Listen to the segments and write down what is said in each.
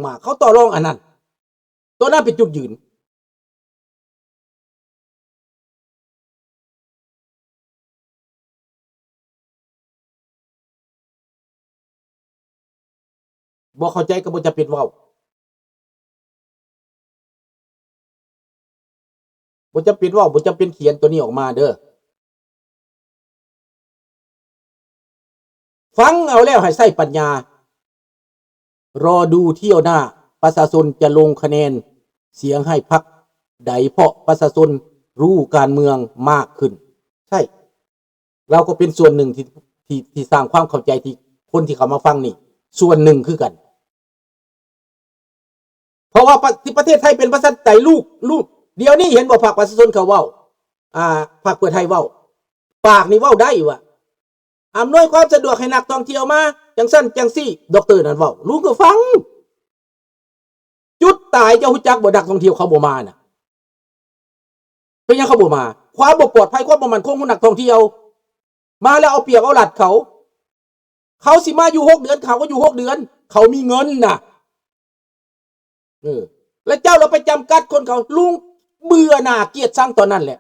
ມາ ເຂົາຕໍ່ລອງອັນນັ້ນ ຕົວນັ້ນເປັນຈຸດຢືນ. ບໍ່ເຂົ້າໃຈກໍບໍ່ຈຳເປັນເວົ້າ ບໍ່ຈຳເປັນເວົ້າ ບໍ່ຈຳເປັນຂຽນຕົວນີ້ອອກມາເດີ້. ຟັງເອົາແລ້ວໃຫ້ໃຊ້ປັນຍາ. ລໍດູຖ້ຽວໜ້າ ປະຊາຊົນຈະລົງຄະແນນສຽງໃຫ້ພັກໃດ ເພາະປະຊາຊົນຮູ້ການເມືອງມາກຂຶ້ນ. ໃຊ່ ລາວກໍເປັນສ່ວນໜຶ່ງທີ່ ທີ່ ທີ່ສ້າງຄວາມເຂົ້າໃຈທີ່ຄົນທີ່ເຂົ້າມາຟັງນີ້ ສ່ວນໜຶ່ງຄືກັນ. ເພາະວ່າປະ ທີ່ປະເທດໄທເປັນປະຊາທິປະໄຕ ລູກ ລູກ ດຽວນີ້ເຫັນບໍ່ ພາກປະຊາຊົນເຂົາເວົ້າ ອ່າ ພາກເພື່ອໄທເວົ້າ ປາກນີ້ເວົ້າໄດ້ວ່າ ອຳນວຍຄວາມສະດວກໃຫ້ນັກທ່ອງທ່ຽວມາ ຈັ່ງຊັ້ນຈັ່ງຊີ້ ດັອກເຕີນັ້ນເວົ້າ ລຸງກໍຟັງ. ຈຸດຕາຍ ເຈົ້າຮູ້ຈັກບໍ່ ນັກທ່ອງທ່ຽວເຂົາບໍ່ມານະ? ເປັນຫຍັງເຂົາບໍ່ມາ? ຄວາມບໍ່ປອດໄພ ຄວາມບໍ່ໝັ້ນຄົງຂອງນັກທ່ອງທ່ຽວ ມາແລ້ວເອົາປຽບເອົາລັດເຂົາ. ເຂົາຊິມາຢູ່ຫົກເດືອນ ເຂົາກໍຢູ່ຫົກເດືອນ ເຂົາມີເງິນນະ. ເອີ ແລ້ວເຈົ້າລະໄປຈຳກັດຄົນເຂົາ ລຸງເບື່ອໜ່າກຽດຊັງຕອນນັ້ນແຫຼະ.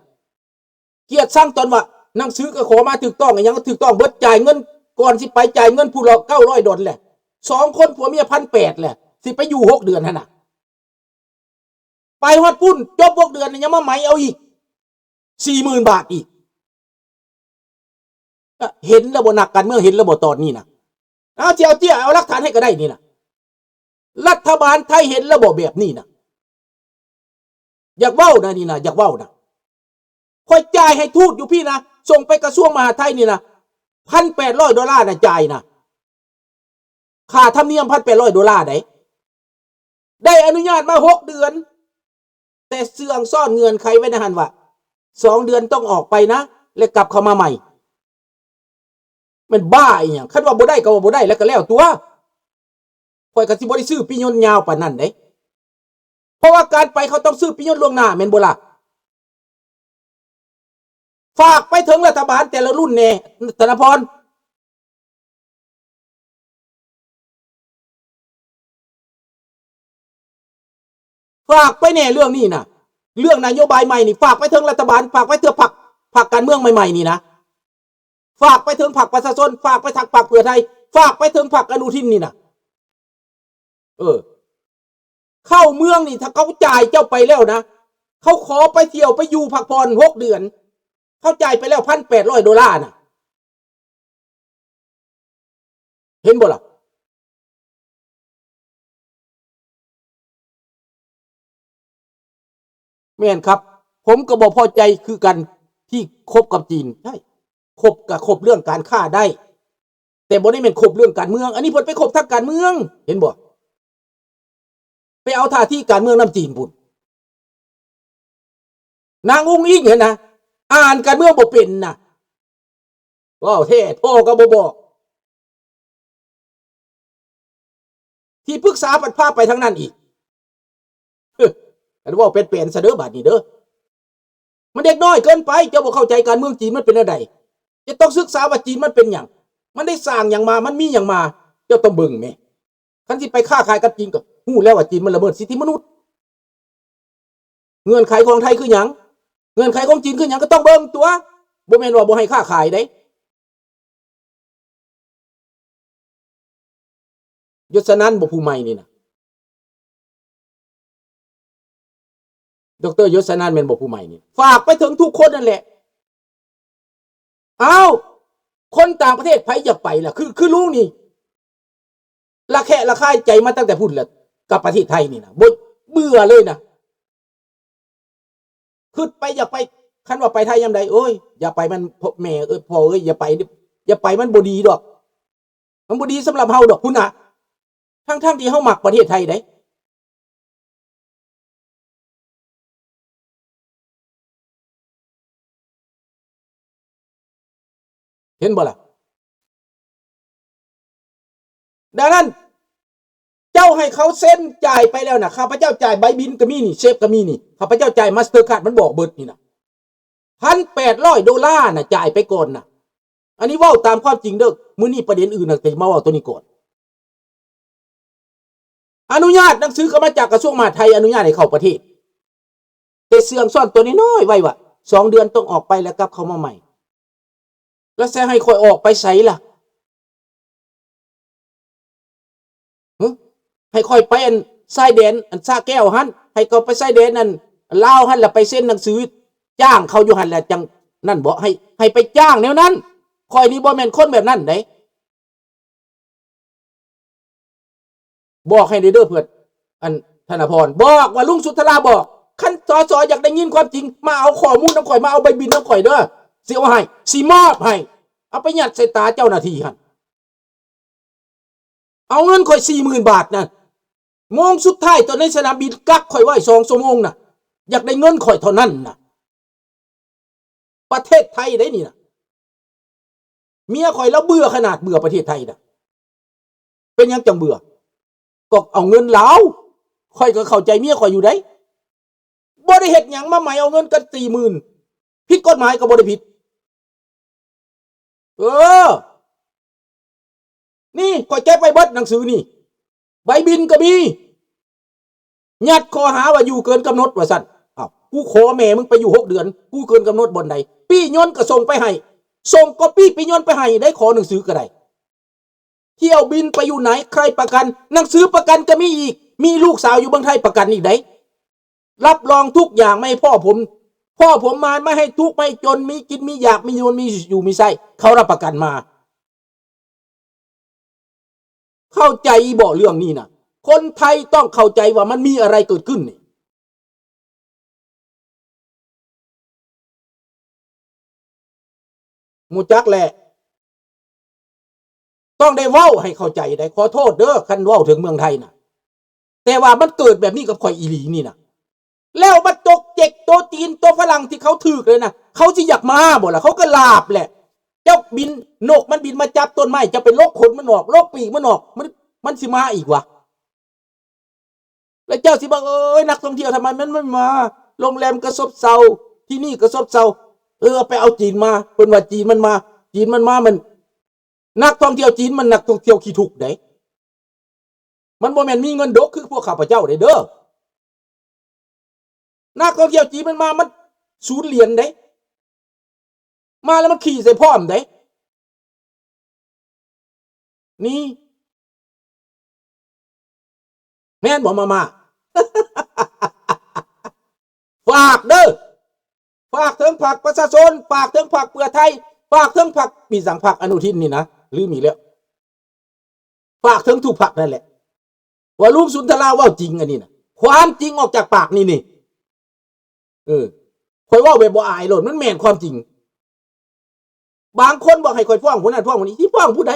ກຽດຊັງຕອນວ່າໜັງສືກໍຂໍມາຖືກຕ້ອງ ອີຫຍັງກໍຖືກຕ້ອງເບິດ ຈ່າຍເງິນ ກ່ອນຊິໄປຈ່າຍເງິນຜູ້ລະເກົ້າຮ້ອຍດອນແຫຼະ ສອງຄົນຜົວເມຍພັນແປດແຫຼະ ຊິໄປຢູ່ຫົກເດືອນຫັ້ນນະ. ໄປຮອດພຸ້ນ ຈົບຫົກເດືອນ ຍັງມາໃໝເອົາອີກສີ່ໝື່ນບາດອີກ. ເຫັນແລ້ວບໍ່ ນັກການເມືອງເຫັນແລ້ວບໍ່ຕອນນີ້ນະ? ເອົາ ຊິເອົາເຈ້ຍ ເອົາຫຼັກຖານໃຫ້ກໍໄດ້ນີ້ນະ. ລັດຖະບານໄທເຫັນແລ້ວບໍ່ແບບນີ້ນະ? ຢາກເວົ້ານະນີ້ນະ ຢາກເວົ້ານະ. ຂ້ອຍຈ່າຍໃຫ້ທູດຢູ່ພີ້ນະ ສົ່ງໄປກະຊວງມະຫາດໄທນີ້ນະ ພັນແປດຮ້ອຍໂດລານະ ຈ່າຍນະ. ຄ່າທຳນຽມພັນແປດຮ້ອຍໂດລາໃດ໋ ໄດ້ອະນຸຍາດມາຫົກເດືອນ ແຕ່ເຊື່ອງຊ້ອນເງື່ອນໄຂໄວ້ໃນຫັ້ນວ່າ ສອງເດືອນຕ້ອງອອກໄປນະ ແລະກັບເຂົ້າມາໃໝ່. ແມ່ນບ້າອີຫຍັງ? ຄັນວ່າບໍ່ໄດ້ກໍວ່າບໍ່ໄດ້ ແລ້ວກໍແລ້ວຕົວະ. ຂ້ອຍກໍຊິບໍ່ໄດ້ຊື້ປີ້ຍົນຍາວປານນັ້ນເດ້ ເພາະວ່າການໄປເຂົາຕ້ອງຊື້ປີ້ຍົນລ່ວງໜ້າແມ່ນບໍ່ລະ? ຝາກໄປເຖິງລັດຖະບານແຕ່ລະລຸ້ນແດ່ ທະນາພອນ ຝາກໄປແດ່ເລື່ອງນີ້ນະ. ເລື່ອງນະໂຍບາຍໃໝ່ນີ້ ຝາກໄປເຖິງລັດຖະບານ ຝາກໄປເຖິງພັກ ພັກການເມືອງໃໝ່ໆນີ້ນະ. ຝາກໄປເຖິງພັກປະຊາຊົນ ຝາກໄປທັງພັກເພື່ອໄທ ຝາກໄປເຖິງພັກອະນຸທິນນີ້ນະ. ເອີ ເຂົ້າເມືອງນີ້ ຖ້າເຂົາຈ່າຍເຈົ້າໄປແລ້ວນະ ເຂົາຂໍໄປທ່ຽວໄປຢູ່ພັກຜ່ອນຫົກເດືອນ ເຂົາຈ່າຍໄປແລ້ວພັນແປດຮ້ອຍໂດລານະ. ເຫັນບໍ່ລະ? ແມ່ນຄັບ ຜົມກໍບໍ່ພໍໃຈຄືກັນທີ່ຄົບກັບຈີນ. ໃຊ່ ຄົບກໍຄົບເລື່ອງການຄ້າໄດ້ ແຕ່ບໍ່ໄດ້ແມ່ນຄົບເລື່ອງການເມືອງ. ອັນນີ້ເພິ່ນໄປຄົບທາງການເມືອງ ເຫັນບໍ່? ໄປເອົາທ່າທີການເມືອງນຳຈີນພຸ້ນ. ນາງອຸ້ງອິ້ງຫັ້ນນະ ອ່ານການເມືອງບໍ່ເປັນນະ. ເວົ້າແທ້ ພໍ່ກໍບໍ່ບອກ ທີ່ປຶກສາພັດພາໄປທາງນັ້ນອີກ. ອັນເວົ້າແປນໆຊະເດີ້ບາດນີ້ເດີ້. ມັນເດັກນ້ອຍເກີນໄປ ເຈົ້າບໍ່ເຂົ້າໃຈການເມືອງຈີນມັນເປັນແນວໃດ. ເຈົ້າຕ້ອງສຶກສາວ່າຈີນມັນເປັນຫຍັງ ມັນໄດ້ສ້າງຫຍັງມາ ມັນມີຫຍັງມາ ເຈົ້າຕ້ອງເບິ່ງແມ້. ຄັນຊິໄປຄ້າຂາຍກັບຈີນ ກໍຮູ້ແລ້ວວ່າຈີນມັນລະເມີດສິດທິມະນຸດ. ເງື່ອນໄຂຂອງໄທຄືຫຍັງ? ເງື່ອນໄຂຂອງຈີນຄືຫຍັງ? ກໍຕ້ອງເບິ່ງຕົວະ ບໍ່ແມ່ນວ່າບໍ່ໃຫ້ຄ້າຂາຍເດ້. ຍົດສະນັນບໍ່ ຜູ້ໃໝ່ນີ້ນະ? ດອກເຕີ ຍົດສະນັນແມ່ນບໍ່ ຜູ້ໃໝ່ນີ້? ຝາກໄປເຖິງທຸກຄົນນັ້ນແຫຼະ. ອ້າວ ຄົນຕ່າງປະເທດໃຜຢາກໄປລະ? ຄື ຄືລຸງນີ້ ລະແຄະລະຄາຍໃຈມາຕັ້ງແຕ່ພຸ້ນລະ ກັບປະເທດໄທນີ້ນະ ບໍ່ ເບື່ອເລີຍນະ. ຄຶດໄປຢາກໄປ ຄັນວ່າໄປໄທຍາມໃດ ໂອ້ຍ ຢ່າໄປ ມັນ ພໍ່ແມ່ເອີຍ ພໍ່ເອີຍ ຢ່າໄປ ຢ່າໄປ ມັນບໍ່ດີດອກ ມັນບໍ່ດີສຳລັບເຮົາດອກ ພຸ້ນນະ. ທັງໆທີ່ເຮົາມັກປະເທດໄທເດ້. ເຫັນບໍ່ລະ? ດັ່ງນັ້ນ ເຈົ້າໃຫ້ເຂົາເຊັນຈ່າຍໄປແລ້ວນະ ຂ້າພະເຈົ້າຈ່າຍໃບບິນກໍມີນີ້ ເຊັກກໍມີນີ້ ຂ້າພະເຈົ້າຈ່າຍມາສເຕີຄາດ ມັນບອກເບິດນີ້ນະ ພັນແປດຮ້ອຍໂດລານະ ຈ່າຍໄປກ່ອນນະ. ອັນນີ້ເວົ້າຕາມຄວາມຈິງເດີ້ ມື້ນີ້ປະເດັນອື່ນນະ ແຕ່ມາເວົ້າໂຕນີ້ກ່ອນ. ອະນຸຍາດ ໜັງສືກໍມາຈາກກະຊວງມະຫາດໄທ ອະນຸຍາດໃຫ້ເຂົ້າປະເທດ. ແຕ່ເຊື່ອງຊ້ອນຕົວນ້ອຍໆໄວ້ວ່າ ສອງເດືອນຕ້ອງອອກໄປ ແລ້ວກັບເຂົ້າມາໃໝ່. ແລ້ວຊິໃຫ້ຂ້ອຍອອກໄປໃສລະ? ຫຶ? ໃຫ້ຂ້ອຍໄປອັນຊາຍແດນ ອັນສະແກ້ວຫັ້ນ ໃຫ້ເຂົາໄປຊາຍແດນອັນລາວຫັ້ນ ແລ້ວໄປເຊັນໜັງສືຈ້າງເຂົາຢູ່ຫັ້ນແຫຼະ ຈັ່ງນັ້ນບໍ? ໃຫ້ ໃຫ້ໄປຈ້າງແນວນັ້ນ. ຂ້ອຍນີ້ບໍ່ແມ່ນຄົນແບບນັ້ນເດ້. ບອກໃຫ້ເດີ ເພື່ອນ ອັນ ທະນາພອນ ບອກວ່າ ລຸງສຸດທະລາບອກ ຄັນ ສສ ຢາກໄດ້ຍິນຄວາມຈິງ ມາເອົາຂໍ້ມູນນຳຂ້ອຍ ມາເອົາໃບບິນນຳຂ້ອຍເດີ ຊິເອົາໃຫ້ ຊິມອບໃຫ້ ເອົາໄປຍັດໃສ່ຕາເຈົ້າໜ້າທີ່ຫັ້ນ. ເອົາເງິນຂ້ອຍສີ່ໝື່ນບາດນະ ໂມງສຸດທ້າຍ ຕອນໃນສະໜາມບິນກັກຂ້ອຍໄວ້ສອງຊົ່ວໂມງນະ ຢາກໄດ້ເງິນຂ້ອຍເທົ່ານັ້ນນະ. ປະເທດໄທໄດ໋ນີ້ນະ ເມຍຂ້ອຍລາວເບື່ອຂະໜາດ ເບື່ອປະເທດໄທນະ. ເປັນຫຍັງຈັ່ງເບື່ອ? ກໍເອົາເງິນລາວ. ຂ້ອຍກໍເຂົ້າໃຈເມຍຂ້ອຍຢູ່ໄດ໋ ບໍ່ໄດ້ເຮັດຫຍັງ ມາໄໝເອົາເງິນກັນສີ່ໝື່ນ ຜິດກົດໝາຍກໍບໍ່ໄດ້ຜິດ. ເອີ ນີ້ຂ້ອຍເກັບໄວ້ເບິດໜັງສືນີ້ ໃບບິນກໍມີ. ຍັດຂໍ້ຫາວ່າຢູ່ເກີນກຳນົດວ່າຊັ້ນ. ອ້າວ ກູຂໍແມ່ມຶງໄປຢູ່ຫົກເດືອນ ກູເກີນກຳນົດບ່ອນໃດ? ປີ້ຍົນກໍສົ່ງໄປໃຫ້ ສົ່ງກັອບປີ້ປີ້ຍົນໄປໃຫ້ໄດ້ ຂໍໜັງສືກໍໄດ້. ຖ້ຽວບິນໄປຢູ່ໃນ ໃຜປະກັນ? ໜັງສືປະກັນກໍມີອີກ ມີລູກສາວຢູ່ເມືອງໄທປະກັນອີກໄດ໋. ຮັບຮອງທຸກຢ່າງ ໄມໃຫ້ພໍ່ຜົມ ພໍ່ຜົມມາ ໄມໃຫ້ທຸກ ໄມໃຫ້ຈົນ ມີກິນມີຢາກ ມີຢູ່ມີ ຢູ່ມີໃຊ້ ເຂົາຮັບປະກັນມາ. ເຂົ້າໃຈບໍ່ເລື່ອງນີ້ນະ? ຄົນໄທຕ້ອງເຂົ້າໃຈວ່າມັນມີອະໄລເກີດຂຶ້ນນີ້. ຮູ້ຈັກແຫຼະ ຕ້ອງໄດ້ເວົ້າໃຫ້ເຂົ້າໃຈໄດ໋. ຂໍໂທດເດີ ຄັນເວົ້າເຖິງເມືອງໄທນະ ແຕ່ວ່າມັນເກີດແບບນີ້ກັບຂ້ອຍອີ່ຫຼີນີ້ນະ. ແລ້ວມາຕົກເຈັກໂຕຈີນໂຕຝຣັ່ງທີ່ເຂົາຖືກເລີຍນະ ເຂົາຊິຢາກມາບໍ່ລະ? ເຂົາກໍລາບແຫຼະ. ເຈົ້າບິນ ນົກມັນບິນມາຈັບຕົ້ນໄມ້ ເຈົ້າໄປຫຼົກຂົນມັນອອກ ຫຼົກປີກມັນອອກ ມັນ ມັນຊິມາອີກຫວາ? ແລ້ວເຈົ້າຊິວ່າ ເອີຍ ນັກທ່ອງທ່ຽວທຳໄມມັນ ມັນບໍ່ມາ? ໂຮງແຮມກໍຊົບເຊົາ ທີ່ນີ້ກໍຊົບເຊົາ. ເອີ ໄປເອົາຈີນມາ ເພິ່ນວ່າຈີນມັນມາ ຈີນມັນມາ ມັນ ນັກທ່ອງທ່ຽວຈີນມັນນັກທ່ອງທ່ຽວຂີ້ທຸກເດ້. ມັນບໍ່ແມ່ນມີເງິນດົກຄືພວກຂ້າພະເຈົ້າເດ້ເດີ. ນັກທ່ອງທ່ຽວຈີນມັນມາ ມັນສູນຫຼຽນເດ້. ມາແລ້ວມັນຂີ້ໃສ່ພ້ອມເດ້. ນີ້ ແມ່ນບໍ່ ມາ ມາ ຝາກເດີ ຝາກເຖິງພັກປະຊາຊົນ ຝາກເຖິງພັກເພື່ອໄທ ຝາກເຖິງພັກ ມີສັງ ພັກອະນຸທິນນີ້ນະ ລືມອີກແລ້ວ ຝາກເຖິງທຸກພັກນັ້ນແຫຼະ ວ່າລຸງສຸນທະລາເວົ້າຈິງ ອັນນີ້ນະ ຄວາມຈິງອອກຈາກປາກນີ້ນີ້. ເອີ ຂ້ອຍເວົ້າແບບບໍ່ອາຍໂລດ ມັນແມ່ນຄວາມຈິງ. ບາງຄົນບອກໃຫ້ຂ້ອຍຟ້ອງຜູ້ນັ້ນຟ້ອງຜູ້ນີ້ ຊິຟ້ອງຜູ້ໃດ?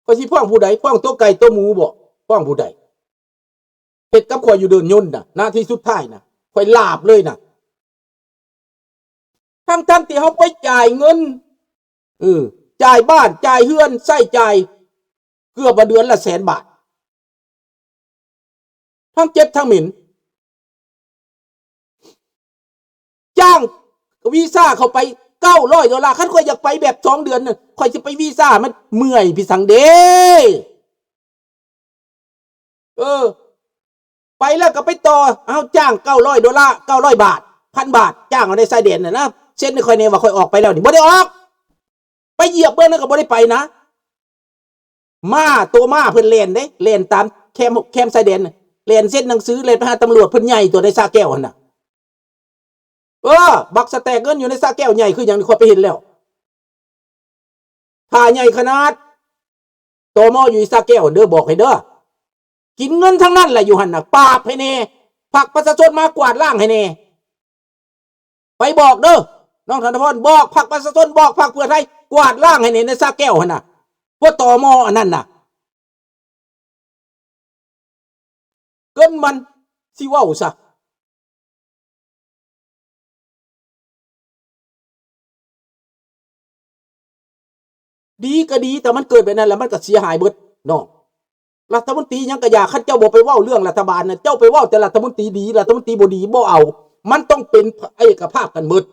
ຂ້ອຍຊິຟ້ອງຜູ້ໃດ? ຟ້ອງຕົວໄກ່ຕົວໝູບໍ? ຟ້ອງຜູ້ໃດ? ເຮັດກັບຂ້ອຍຢູ່ເດີ່ນຍົນນະ ນາທີສຸດທ້າຍນະ ຂ້ອຍລາບເລີຍນະ. ທັງໆທີ່ເຮົາໄປຈ່າຍເງິນ ເອີ ຈ່າຍບ້ານ ຈ່າຍເຮືອນ ໃຊ້ຈ່າຍເກືອບວ່າເດືອນລະແສນບາດ ທັງເຈັບທັງເໝັນ. ຈ້າງວີຊາເຂົ້າໄປເກົ້າຮ້ອຍໂດລາ. ຄັນຂ້ອຍຢາກໄປແບບສອງເດືອນນະ ຂ້ອຍຊິໄປວີຊາໃຫ້ມັນເມື່ອຍພີ້ສັງເດ. ເອີ ໄປແລ້ວກໍໄປຕໍ່ ເອົາ ຈ້າງເກົ້າຮ້ອຍໂດລາ ເກົ້າຮ້ອຍບາດ ພັນບາດ ຈ້າງເອົາໃນຊາຍແດນນະນະ ເຊັນໃຫ້ຂ້ອຍແດ່ວ່າຂ້ອຍອອກໄປແລ້ວນີ້ ບໍ່ໄດ້ອອກ. ໄປຢຽບເບິ່ງນັ້ນກໍບໍ່ໄດ້ໄປນະ. ມ້າ ໂຕມ້າເພິ່ນແລ່ນເດ້ ແລ່ນຕາມແຄມ ແຄມຊາຍແດນ ແລ່ນເຊັນໜັງສື ແລ່ນໄປຫາຕຳຫຼວດ ເພິ່ນໃຫຍ່ຕົວໃນສະແກ້ວຫັ້ນນະ. ເອີ ບັກສະແຕກເງິນຢູ່ໃນສະແກ້ວໃຫຍ່ຄືຫຍັງ ຂ້ອຍໄປເຫັນແລ້ວ ທ່າໃຫຍ່ຂະໜາດ. ຕມ ຢູ່ສະແກ້ວເດີ ບອກໃຫ້ເດີ ກິນເງິນທັງນັ້ນແຫຼະຢູ່ຫັ້ນນະ. ປາບໃຫ້ແດ່ ພັກປະຊາຊົນມາກວາດລ້າງໃຫ້ແດ່. ໄປບອກເດີ ນ້ອງທະນະພອນ ບອກພັກປະຊາຊົນ ບອກພັກເພື່ອໄທ ກວາດລ້າງໃຫ້ແດ່ໃນສະແກ້ວຫັ້ນນະ ພວກ ຕມ ອັນນັ້ນນະ. ເກີນມັນ ຊິເວົ້າຊະ ດີກໍດີ ແຕ່ມັນເກີດແບບນັ້ນແລ້ວ ມັນກໍເສຍຫາຍເບິດເນາະ. ລັດຖະມົນຕີຫຍັງກໍຢ່າ ຄັນເຈົ້າບໍ່ໄປເວົ້າເລື່ອງລັດຖະບານນະ ເຈົ້າໄປເວົ້າແຕ່ລັດຖະມົນຕີດີ ລັດຖະມົນຕີບໍ່ດີບໍ່ເອົາ. ມັນຕ້ອງເປັນເອກະພາບກັນເບິດ.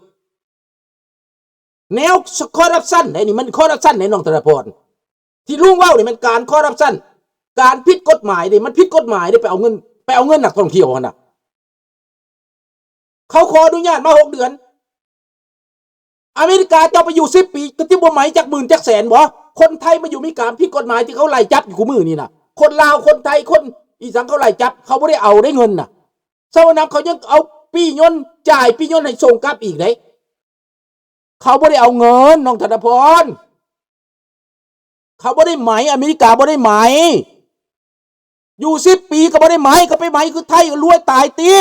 ແນວຄໍຣັບຊັນໃດ໋ນີ້ ມັນຄໍຣັບຊັນໃດ໋ ນ້ອງທະນະພອນ ທີ່ລຸງເວົ້ານີ້ແມ່ນການຄໍຣັບຊັນ. ການຜິດກົດໝາຍເດ້ ມັນຜິດກົດໝາຍເດ້ ໄປເອົາເງິນ ໄປເອົາເງິນນັກທ່ອງທ່ຽວຫັ້ນນະ. ເຂົາຂໍອະນຸຍາດມາຫົກເດືອນ. ອາເມລິກາເຈົ້າໄປຢູ່ສິບປີ ກໍຊິບໍ່ໄໝຈັກໝື່ນຈັກແສນບໍ? ຄົນໄທມາຢູ່ອາເມລິກາຜິດກົດໝາຍທີ່ເຂົາໄລ່ຈັບຢູ່ຄູ່ມື້ນີ້ນະ. ຄົນລາວ ຄົນໄທ ຄົນອີ່ສັງເຂົາໄລ່ຈັບ ເຂົາບໍ່ໄດ້ເອົາໄດ້ເງິນນະ. ຊາວຫວຽດນາມເຂົາຍັງເອົາປີ້ຍົນ ຈ່າຍປີ້ຍົນໃຫ້ສົ່ງກັບອີກເດ້. ເຂົາບໍ່ໄດ້ເອົາເງິນ ນ້ອງທະນະພອນ. ເຂົາບໍ່ໄດ້ໄໝ ອາເມລິກາບໍ່ໄດ້ໄໝ. ຢູ່ສິບປີກໍບໍ່ໄດ້ໄໝ ກໍໄປໄໝຄືໄທ ກໍລວຍຕາຍຕິ.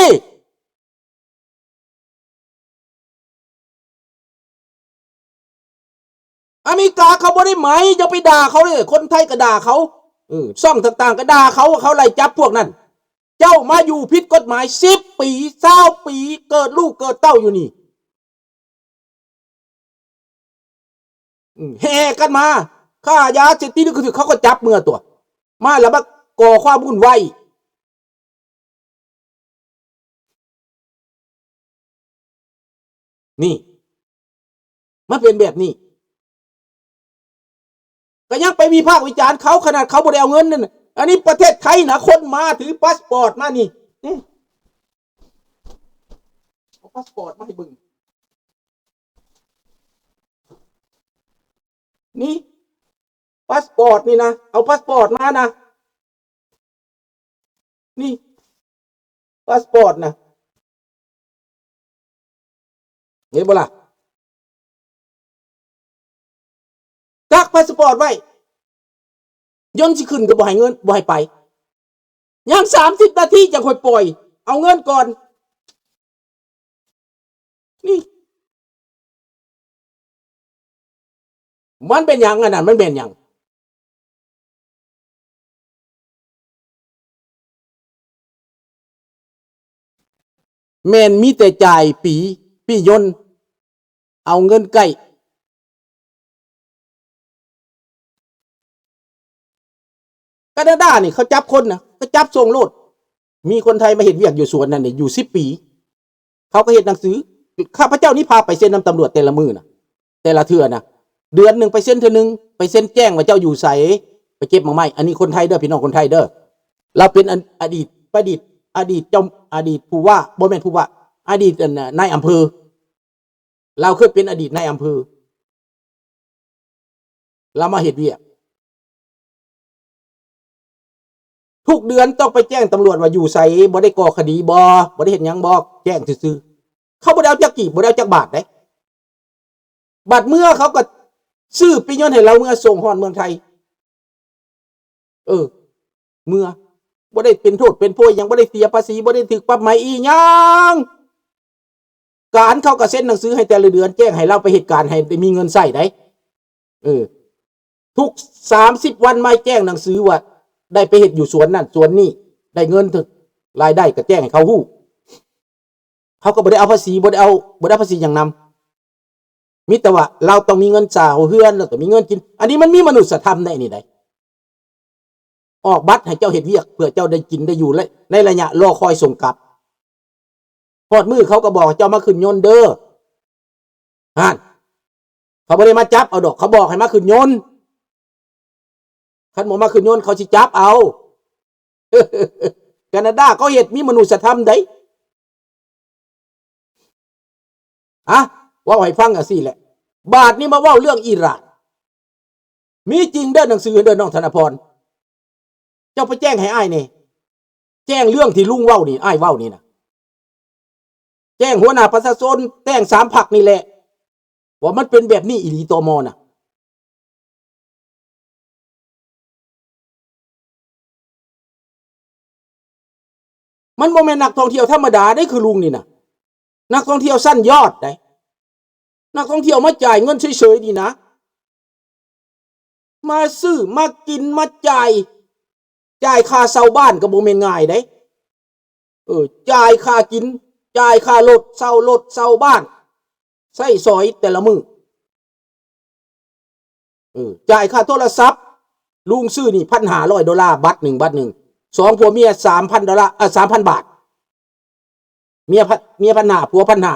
ອາເມລິກາເຂົາບໍ່ໄດ້ໄໝ ຢ່າໄປດ່າເຂົາເລີຍ. ຄົນໄທກໍດ່າເຂົາ ເອີ ຊ່ອງຕ່າງໆກໍດ່າເຂົາ ວ່າເຂົາໄລ່ຈັບພວກນັ້ນ. ເຈົ້າມາຢູ່ຜິດກົດໝາຍສິບປີ ຊາວປີ ເກີດລູກເກີດເຕົ້າຢູ່ນີ້. ອືມ ແຫ່ກັນມາ ຄ້າຢາເສບຕິດ ຄືເຂົາກໍຈັບເມືອຕົວະ ມາແລ້ວມາກໍ່ຄວາມວຸ້ນວາຍ. ນີ້ ມັນເປັນແບບນີ້ ກໍຍັງໄປວິພາກວິຈານເຂົາ ຂະໜາດເຂົາບໍ່ໄດ້ເອົາເງິນນັ້ນນະ. ອັນນີ້ປະເທດໄທນະ ຄົນມາຖືພາສປອດມານີ້ ນີ້ ເອົາພາສປອດມາໃຫ້ເບິ່ງ ນີ້ ພາສປອດນີ້ນະ ເອົາພາສປອດມານະ ນີ້ ພາສປອດນະ ເຫັນບໍ່ລະ? ກັກພາສປອດໄວ້ ຍົນຊິຂຶ້ນກໍບໍ່ໃຫ້ເງິນ ບໍ່ໃຫ້ໄປ ຍັງສາມສິບນາທີຈັ່ງຄ່ອຍປ່ອຍ ເອົາເງິນກ່ອນ ນີ້ ມັນເປັນຫຍັງອັນນັ້ນ ມັນແມ່ນຫຍັງ? ແມ່ນມີແຕ່ຈ່າຍປີ້ ປີ້ຍົນ ເອົາເງິນໃກ້ ການາດານີ້ເຂົາຈັບຄົນນະ ກໍຈັບສົ່ງໂລດ. ມີຄົນໄທມາເຮັດວຽກຢູ່ສວນນັ້ນນີ້ຢູ່ສິບປີ ເຂົາກໍເຮັດໜັງສື ຂ້າພະເຈົ້ານີ້ພາໄປເຊັນນຳຕຳຫຼວດແຕ່ລະມື້ນະ ແຕ່ລະເທື່ອນະ ເດືອນໜຶ່ງໄປເຊັນເທື່ອໜຶ່ງ ໄປເຊັນແຈ້ງວ່າເຈົ້າຢູ່ໃສ ໄປເກັບໝາກໄມ້. ອັນນີ້ຄົນໄທເດີ ພີ່ນ້ອງຄົນໄທເດີ ລາວເປັນ ອະ ອະດີດ ປະດິດ ອະດີດເຈົ້າ ອະດີດຜູ້ວ່າ ບໍ່ແມ່ນຜູ້ວ່າ ອະດີດ ອັນ ນາຍອຳເພີ ລາວເຄີຍເປັນອະດີດນາຍອຳເພີ ລາວມາເຮັດວຽກ ທຸກເດືອນຕ້ອງໄປແຈ້ງຕຳຫຼວດວ່າຢູ່ໃສ ບໍ່ໄດ້ກໍ່ຄະດີບໍ່ ບໍ່ໄດ້ເຮັດຫຍັງບໍ່ ແຈ້ງຊື່ໆ. ເຂົາບໍ່ໄດ້ເອົາຈັກກີບ ບໍ່ໄດ້ເອົາຈັກບາດເດ້. ບາດເມືອເຂົາກໍຊື້ປີ້ຍົນໃຫ້ລາວເມືອສົ່ງຮອດເມືອງໄທ. ເອີ ເມືອ ບໍ່ໄດ້ເປັນໂທດເປັນໂພຫຍັງ ບໍ່ໄດ້ເສຍພາສີ ບໍ່ໄດ້ຖືກປັບໃໝອີ່ຫຍັງ. ການເຂົາກໍເຊັນໜັງສືໃຫ້ແຕ່ລະເດືອນ ແຈ້ງໃຫ້ລາວໄປເຮັດການໃຫ້ໄດ້ມີເງິນໃຊ້ໄດ໋. ເອີ ທຸກສາມສິບວັນມາແຈ້ງໜັງສືວ່າໄດ້ໄປເຮັດຢູ່ສວນນັ້ນສວນນີ້ ໄດ້ເງິນເທົ່າ ລາຍໄດ້ກໍແຈ້ງໃຫ້ເຂົາຮູ້. ເຂົາກໍບໍ່ໄດ້ເອົາພາສີ ບໍ່ໄດ້ເອົາ ບໍ່ໄດ້ເອົາພາສີຫຍັງນຳ. ມີແຕ່ວ່າລາວຕ້ອງມີເງິນເຊົ່າເຮືອນ ລາວຕ້ອງມີເງິນກິນ. ອັນນີ້ມັນມີມະນຸດສະທຳໃນນີ້ໃດ໋. ອອກບັດໃຫ້ເຈົ້າເຮັດວຽກ ເພື່ອເຈົ້າໄດ້ກິນໄດ້ຢູ່ ແລະ ໃນໄລຍະລໍຄອຍສົ່ງກັບ. ຮອດມື້ເຂົາກໍບອກໃຫ້ເຈົ້າມາຂຶ້ນຍົນເດີ. ຫັ້ນ ເຂົາບໍ່ໄດ້ມາຈັບເອົາດອກ ເຂົາບອກໃຫ້ມາຂຶ້ນຍົນ. ຄັນບໍ່ມາຂຶ້ນຍົນ ເຂົາຊິຈັບເອົາ. ການາດາເຂົາເຮັດມີມະນຸດສະທຳໃດ໋. ອະ ເວົ້າໃຫ້ຟັງຈັ່ງຊີ້ແຫຼະ. ບາດນີ້ມາເວົ້າເລື່ອງອີຣານ. ມີຈິງເດີ ໜັງສືເດີ ນ້ອງທະນະພອນ. ເຈົ້າໄປແຈ້ງໃຫ້ອ້າຍແດ່. ແຈ້ງເລື່ອງທີ່ລຸງເວົ້ານີ້ ອ້າຍເວົ້ານີ້ນະ. ແຈ້ງຫົວໜ້າປະຊາຊົນ ແຈ້ງສາມພັກນີ້ແຫຼະ ວ່າມັນເປັນແບບນີ້ອີ່ຫຼີ ຕມ ນະ. ມັນບໍ່ແມ່ນນັກທ່ອງທ່ຽວທຳມະດາເດ້ ຄືລຸງນີ້ນະ. ນັກທ່ອງທ່ຽວຊັ້ນຍອດໃດ໋. ນັກທ່ອງທ່ຽວມາຈ່າຍເງິນເສີຍໆນີ້ນະ. ມາຊື້ ມາກິນ ມາຈ່າຍ. ຈ່າຍຄ່າເຊົ່າບ້ານກໍບໍ່ແມ່ນງ່າຍເດ້. ເອີ ຈ່າຍຄ່າກິນ ຈ່າຍຄ່າລົດ ເຊົ່າລົດ ເຊົ່າບ້ານ ໃຊ້ສອຍແຕ່ລະມື້. ເອີ ຈ່າຍຄ່າໂທລະສັບ ລຸງຊື້ນີ້ ພັນຫ້າຮ້ອຍໂດລາ ບັດໜຶ່ງ ບັດໜຶ່ງ. ສອງຜົວເມຍ ສາມພັນໂດລາ ເອີ ສາມພັນບາດ. ເມຍພັນ ເມຍພັນຫ້າ ຜົວພັນຫ້າ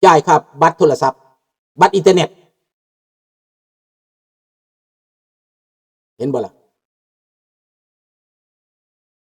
ຈ່າຍຄ່າບັດໂທລະສັບ ບັດອິນເຕີເນັດ. ເຫັນບໍ່ລະ?